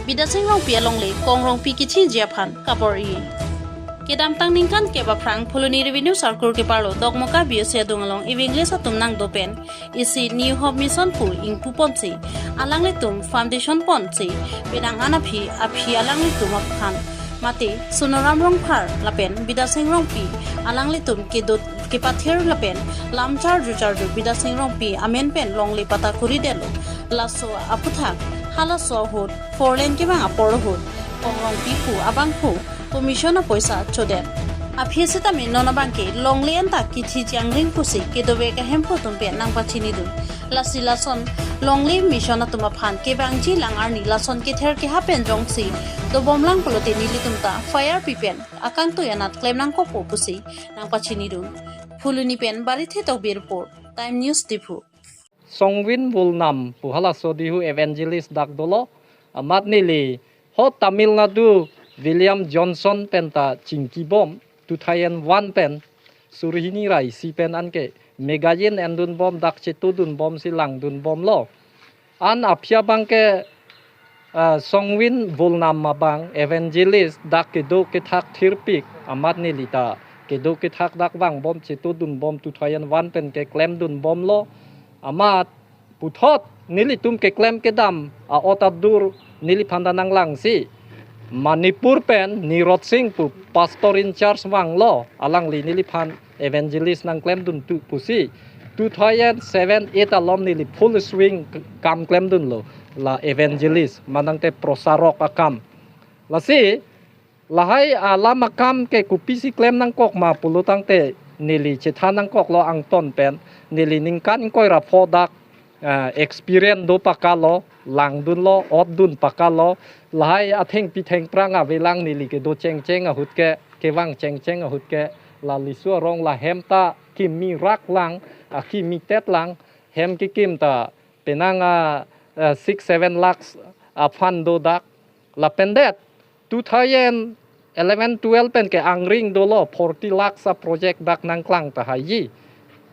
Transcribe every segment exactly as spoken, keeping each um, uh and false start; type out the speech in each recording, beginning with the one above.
Bidasing Rongpi alongle Kong Rongpi kichiniji aphan kabor-i. Kedamtang ningkan kep aphrang Phuloni Revenue Circle keparlo Dokmoka B O C adung along evangelist atum nangdo pen isi New Hope Mission pu ingpuponsi alanglitum foundation ponsi penang an aphi aphi alanglitum aphan mate Sonaram Rongphar lapen Bidasing Rongpi alanglitum kedo kepathir lapen lam charju charju Bidasing Rongpi amen pen longle patta kuri detlo. Laso aputhak halaso ahut four lane kevang apor ahut Kong Rongpi pu abangphu commission apoisa chodet. Aphi sitame non abangke longle anta kithi changring pusi kedovek ahemphu atum pen nangpachinidun. Lasi lason longle mission atum aphan kevangji lang arni lason kether keha pen jongsi dobomlang pulote nelitum ta fire pipen akangtui anat klem nangkokpo pusi nangpachinidun. Phuloni pen Barithe Tokbi report, Time News Diphu. Songwin Volnam pu halaso dihu evangelist dak dolo, amat neli ho Tamil Nadu William Johnson pen ta chingkibom, two thousand one pen, suri hini ra isi pen anke magazine endunbom, dak chetodunbomsi langdunbomlo. An aphi abangke, ah, Songwin Volnam abang evangelist dak kedo kethak thirpik amat neli ta kedo kethak dak vangbom chetodunbom two thousand one pen keklemdunbomlo. Amat puthot nelitum keklem kedam a-ot adur neliphan ta nanglangsi Manipur pen Nirot Singh pu pastor in charge vanglo, alangli neliphan evangelist nangklemdun tu pusi two thousand seven eight alom neli full swing k-, kam klemdunlo, la evangelist manangte prosarok akam. Lasi lahai alam akam ke kopisi klem nangkok ma pulotangte neli chethan nangkoklo, angton pen neli ningkan ingkoi ra pho dak, ah, experience do pakalo, langdunlo, otdun pakalo. Lahai athengpi thengphrang avelang neli kedo chengcheng ahut ke, kevang chengcheng ahut ke, la lisu arong la hem ta kimi rak lang, akimi tet lang, hem kekim ta penang a, eh, six seven lakhs a fund do dak. Lapen det two thousand eleven twelve pen ke angring dolo, forty lakhs a project dak nangklang tahai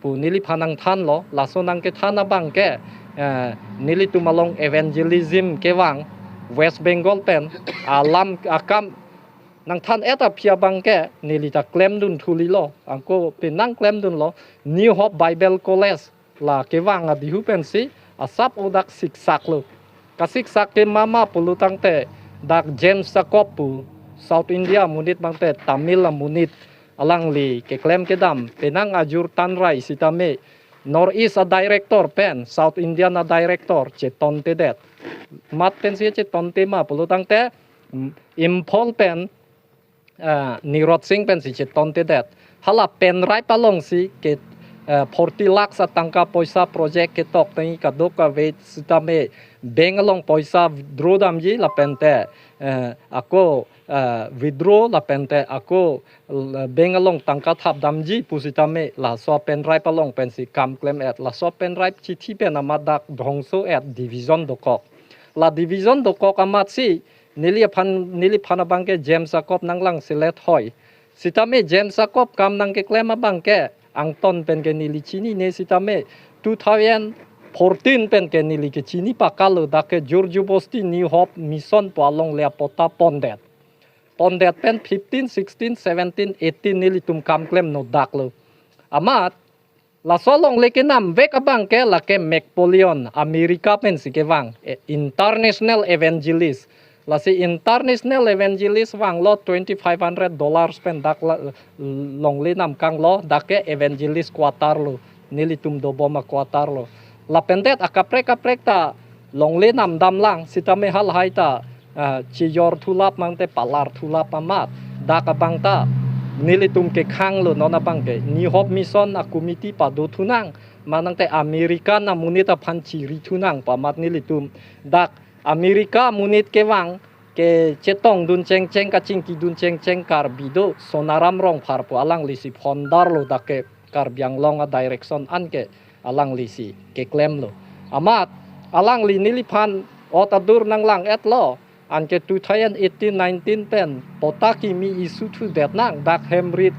pu neliphan nangthanlo. Laso nangkethan abangke, eh, nelitum along evangelism kevang West Bengal pen alam akam nangthan-et aphi abangke neli ta klemdun thulilo, anke penang klemdunlo, New Hope Bible College la kevang adihu pensi asap odak siksaklo. Kasiksak ke mama pulotangte dak James Jacob pu South India amonit bangte Tamil amonit alangli keklem kedam penang ajur tanrai sitame North East a director pen South Indian a director chetontedet. Mat pensi chetonte ma pulotangte, mm, Imphal pen, ah, Nirot Singh pensi chetontedet. Hala Penraip alongsi ke, ah, forty lakhs a tangka poisa project ketok tangji, kadokave sitame bank along poisa withdraw damji lapente, eh, ako, eh, withdraw lapente ako, eh, bank along tangka thap damji pusitame laso Penraip along pensi kam klem-et. Laso Penraip chithi pen amat dak dhongso-et division dokok. La division dokok amatsi neliphan, neliphan abangke James Jacob nanglang selet hoi. Sitame James Jacob kam nangkeklem abangke angton pen ke neli chinine sitame two thousand fourteen pen ke neli kechini pakalo, dak ke jor jubosti New Hope Mission pu alongle a patta pondet. Pondet pen fifteen, sixteen, seventeen, eighteen nelitum kam klemno daklo. Amat laso alongle kenamvek abangke lake McPolion, America pensi kevang, eh, international evangelist. Lasi international evangelist vanglo, twenty five hundred dollars pen dak la, longle namkanglo, dak ke evangelist quarter lo, nelitum dobom a quarter lo. Lapen det akaprek kaprek ta longle namdamlang, sitame halahai ta, ah, chijor thulap mangte palar thulap amat. Dak abang ta nelitum kekhanglo, non abangke New Hope Mission a committee padothunang, manangte American amonit aphan chirithunang pu amat nelitum dak America amonit kevang kechetongdun chengcheng, kachingkidun chengcheng Karbi do, Sonaram Rongphar pu alanglisi founder lo, dak ke Karbi Anglong a direction anke alanglisi keklemlo. Amat alangli neliphan ot adur nanglang-etlo, anke two thousand eighteen nineteen pen patta kimi issue thudetnang, dak hemrit,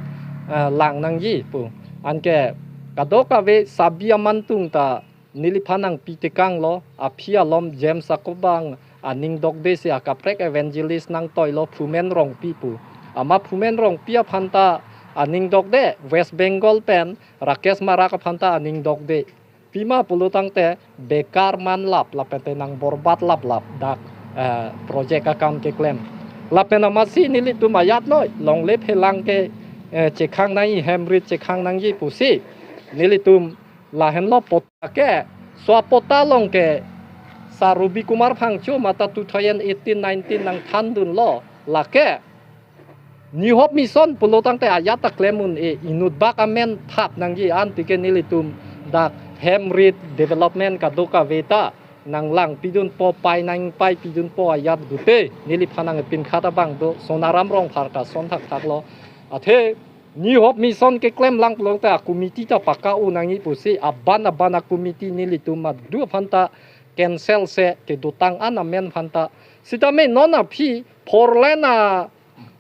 eh, lang nangji pu. Anke kadokave sabi amantung ta neliphan nangpitekanglo, aphi alom James Jacob abang Aning dokde si akaprek evangelist nangtoilo Phumen Rongpi pu. Amat Phumen Rongpi aphan ta aning dokde, West Bengal pen Rakesh Marak aphan ta aning dokde. Pima pulo tangte bekar manlap, lapen te nang borbat laplap dak, eh, project akam keklem. Lapen amatsi nelitum ajat noi, longle phelang ke, eh, chekhang nangji, hem rit chekhang nangji pusi nelitum lahenlo pota ke, swa pota along ke Sar Rubi Kumar Phangcho mate two thousand eighteen nineteen nangthandunlo, lake New Hope Mission pulo tangte ajat ta klem un-e, inut bak amen thap nangji, anti ke nelitum dak hem rit development kadokave ta nang langpidunpo, pai nangpaipidunpo ajat gute, neliphan nangpinkhat abang do, Sonaram Rongphar ta son thakthaklo. Athe New Hope Mission keklem lang pulo tangte a committee ta paka-o nangji pusi, aban aban a committee nelitum madu aphan ta cancel se, kedotang an amen aphan ta. Sitame non aphi four lane a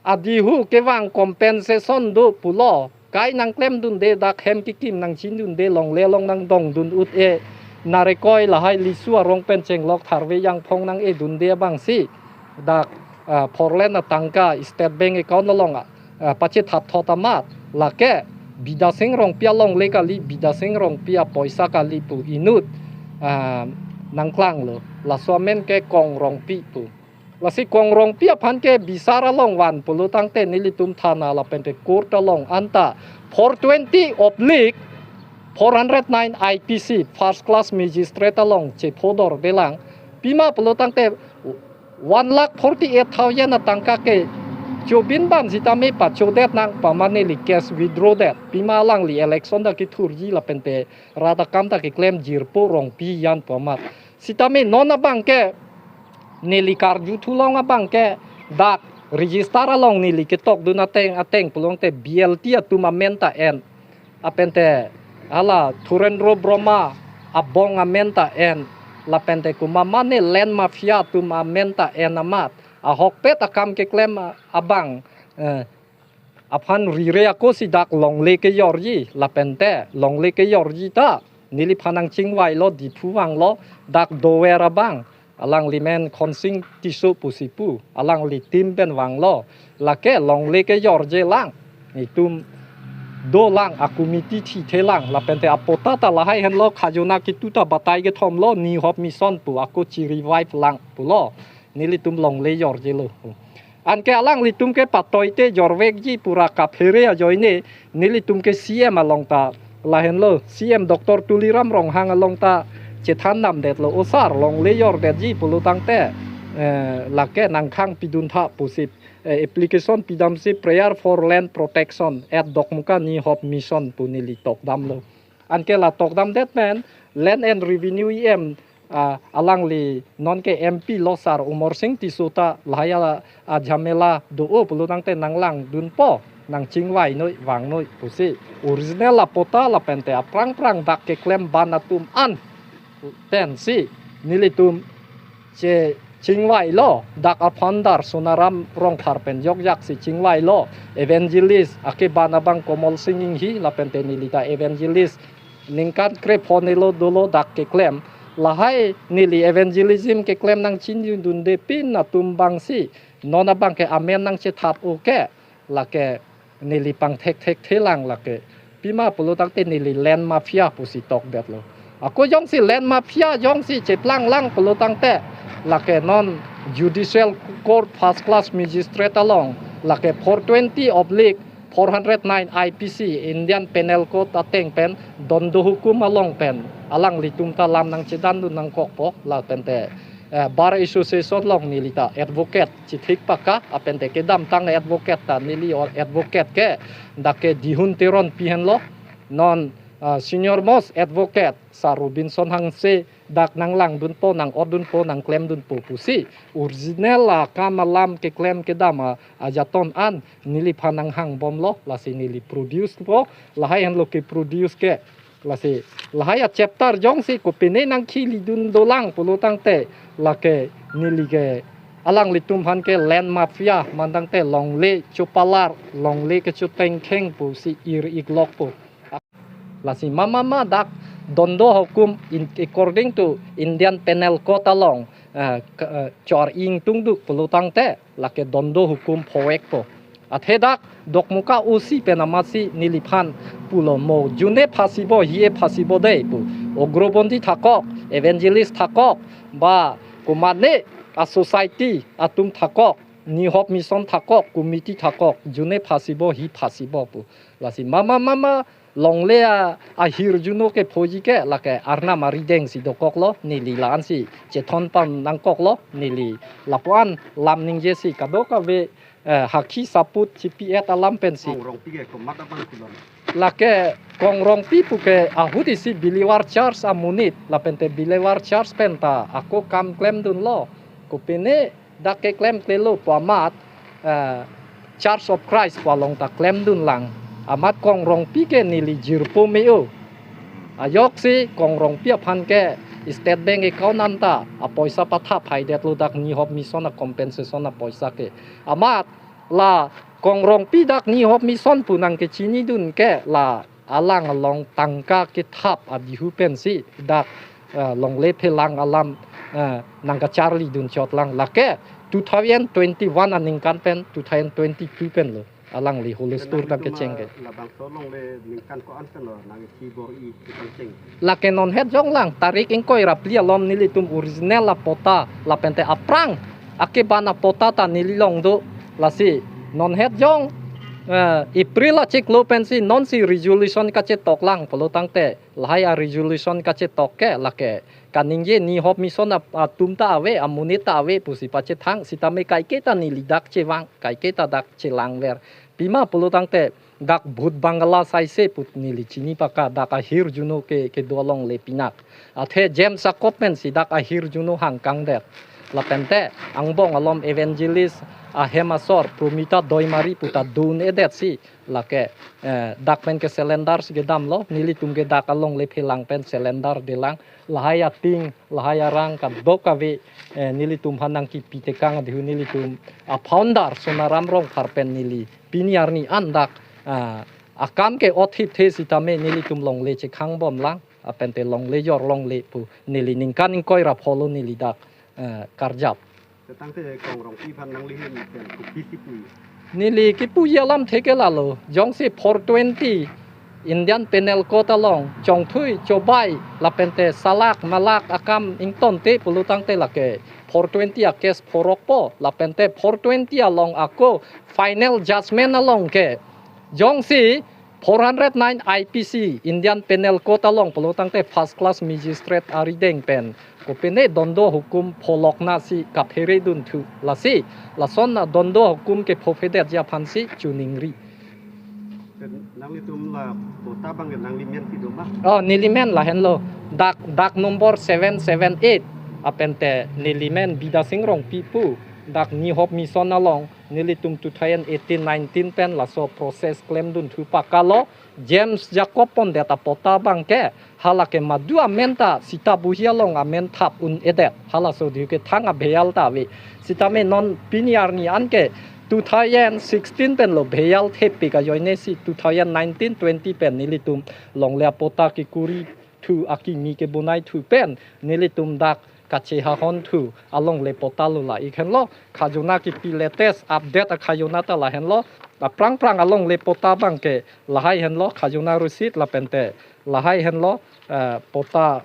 adihu kevang compensation do pulo. Kai nangklemdunde, dak hem kekim nangchindunde, longle along nangdongdun ut-e, Narekoi lahai Lisu arong pen chenglok tharve jangphong nang-edunde abangsi dak, ah, four lane atangka State Bank account along, ah, pachethap thot amat, lake Bidya Sing Rongpi alongle kali, Bidya Sing Rongpi apoisa kali pu inut, ah, nangklanglo. Laso amen ke Kong Rongpi pu. Lasi Kong Rongpi aphan ke bisar along van pulo tangte nelitum thana lapen te court along anta four twenty oblique four hundred nine I P C, first class magistrate along chephodordelang. Pima pulo tangte one lakh forty-eight thousand atangka ke chobin ban sitame pachodet nang pu amat neli case withdraw det. Pima alangli election ta kethurji lapen te rat akam ta keklem jirpo Rongpi jan pu amat. Sitame non abang ke neli karju thulong abang ke dak register along neli ketokdun ateng ateng pulo tangte B L T atum amen ta en. Lapen te hala Thurendra Brahma abong amen ta en. Lapen te komat ma ne land mafia atum amen ta en amat. Ahokpet akam keklem abang, eh, aphan rire ako si dak longle kejorji, lapen te longle kejorji ta neliphan nangchingvailo, Diphu vanglo, dak dover abang, alangli men Khonsing Tisso pusi pu, alangli team pen vanglo, lake longle kejorje lang, itum dolang, a committee thithelang, lapen te apota ta lahai henlo, khajona kitu ta batai kethomlo, New Hope Mission pu, ako chi-revive lang pulo, nelitum longle jorjelo. Anke alanglitum ke patoi te jorvekji pura kaphere ajoine, nelitum ke C M along ta lahenlo, C M Doctor Tuliram Ronghang along ta chethan namdetlo, "O sir, longle jordetji pulo tangte, eh, lake nangkhang pidun tha pusi, eh, application pidamsi prayer for land protection at Dokmoka New Hope Mission pu neli tokdamlo." Anke la tokdamdet pen Land and Revenue E M, ah, alangli non ke M P lo sir Amarsing Tisso ta lahai a, a jhamela do-o pulo tangte nanglangdunpo, nangchingvai noi, vang noi pusi. Original apota lapen te aphrang phrang dak keklem ban atum an pensi nelitum che chingvailo, dak a founder Sonaram Rongphar pen jokjak si chingvailo, evangelist akeban abang Komol Sing Inghi lapen te neli ta evangelist ningkan krepho nelo dolo dak keklem. Lahai neli evangelism keklem nangchindundepin atum abangsi non abang ke amen nangchethap-o ke, lake neli pangthekthekthelang lake. Pima pulo tangte neli land mafia pusi tokdetlo. Ako jongsi land mafia jongsi cheplanglang pulo tangte, lake non judicial court first class magistrate along, lake four twenty oblique four hundred nine I P C, Indian Penal Code ateng pen dondo hukum along pen alanglitum ta lam nangchedandun nangkokpo lapen te, eh, Bar Association along neli ta advocate chithik paka, lapen te kedamtang advocate ta neli or advocate ke dak ke Dihun Teronpi henlo, non, ah, senior most advocate sir Robinson Hanse dak nanglangdunpo, nang-otdunpo, nangklemdunpo pusi. Original akam alam keklem kedam a, ajaton an neliphan nanghangbomlo, lasi neli produce po, lahai henlo keproduce ke. Lasi lahai a chapter jongsi kopine nangkhelidun dolang pulo tangte, lake neli ke alanglitum aphan ke land mafia man tangte longle chopalar, longle kechotengkheng pusi ir-iklokpo. Lasi mama ma dak dondo hukum in, according to Indian Penal Code along, eh, ke, eh, chor ingtung duk pulo tangte, lake dondo hukum phovekpo. Athe dak Dokmoka O C pen amatsi neliphan pulo mo, june phasibo, hie phasibo dei pu. Ugrobondi thakok, evangelist thakok, ba komatne a society atum thakok, New Hope Mission thakok, committee thakok, june phasibo, hie phasibo pu. Lasi mama mama longle a, ahirjuno kephoji ke lake Arnam arideng si dokoklo, neli la-ansi chethon pam nangkoklo, neli lapuan lam ningjesi kadokave, eh, hakhi saput chipi-et alam pensi. Kong Rongpi ke komat abang kulon. Lake Kong Rongpi puke ahut isi believer church amonit, lapente believer church penta ako kam klemdunlo. Kopine dak keklemklelo pu amat, eh, Church of Christ pu along ta klemdunlang. Amat Kong Rongpi ke neli jirpo me-o. Ajoksi Kong Rongpi aphan ke State Bank account anta apoisa pathap haidetlo dak New Hope Mission a compensation apoisa ke. Amat la Kong Rongpi dak New Hope Mission pu nangkechinidun ke la alang along tangka kethap adihu pensi dak, eh, longle phelang alam, eh, nangkacharlidun chotlang. Lake two thousand twenty-one aningkan pen two thousand twenty-two penlo alangli hulustur. Nangtum kecheng ke. Labangso longle ningkan ko-an penlo nangkibor-i kepangcheng? Lake non het jonglang, tarik ingkoi ra phli alom nelitum original apota lapente aphrang akeban apota ta neli long do. Lasi non het jong, eh, April achiklo pensi nonsi resolution kachetoklang pulo tangte, lahai a resolution kachetok ke lake kaningje New Hope Mission ap-, atum ta ave, amonit ta ave pusi pachethang, sitame kaike ta neli dak chevang, kaike ta dak chelangver. Pima pulo tangte dak Bhut Bangla saise put neli chini paka, dak ahirjuno ke, kedo alongle pinak. Athe James Jacob pensi dak ahirjuno hangkangdet. Lapente angbong alom evangelist ahem asor Promita Doimari puta dun-edetsi lake, eh, dak pen ke cylinder si kedamlo, nelitum ke dak alongle phelang pen cylinder delang, lahai ating, lahai arang kadokave, eh, nelitum aphan nangkipi tekang adihu nelitum a founder Sonaram Rongphar pen neli pini arni an dak, ah, akam ke-ot hipthe sitame nelitum longle chekhangbomlang, lapente longle jor longle pu neli ningkan ingkoi ra pholo neli dak, eh, karjap. Tangte Kong Rongpi aphan nangli ahin pen kopisi pu? Neli kipuji alamthe ke lalo, jongsi four twenty Indian Penal Code along chongthui, chobai, lapente salak malak akam ingtonte pulo tangte lake four twenty a case phorokpo, lapente four twenty along ako final judgment along ke jongsi four hundred nine I P C, Indian Penal Code along pulo tangte first class magistrate arideng pen kopine dondo hukum pholoknasi kapheredunthu, lasi lason a dondo hukum kephophedetji aphansi choningri. Nanglitum la pota abang ke nanglimen si do ma? Oh, nelimen lahenlo. Dak, dak number seven seven eight. Lapente nelimen Bidya Sing Rongpi pu. Dak New Hope Mission along nelitum two thousand eighteen nineteen pen laso process klemdunthu pakalo, James Jacob pondet apota abang ke, halake madu amen ta sita buhi along amen thap un-edet, halaso dihu ke thang abheyal ta ave. Sitame non pini arni an ke two thousand sixteen penlo bheyal thepik ajoinesi two thousand nineteen twenty pen nelitum longle apota kekuri thu, akimi kebonaithu pen nelitum dak kachehahon thu alongle pota lo, la-ik henlo. Khajona kipi latest update akhajona ta lahenlo. Aphrang phrang alongle pota abang ke lahai henlo, khajona receipt lapente lahai henlo, eh, pota,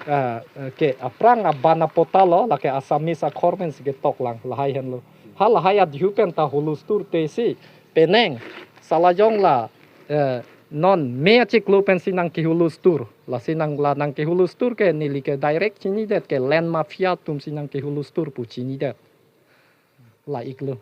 eh, eh, ke aphrang aban apota lo, lake Assamese akhor pensi ketoklang, lahai henlo. Ha lahai adihu pen ta hulusturtesi penang salajong la, eh, non May achiklo pensi nangkehulustur. Lasi nang la nangkehulustur ke neli ke direct chinidet, ke land mafia atumsi nangkehulustur pu chinidet. La-iklo.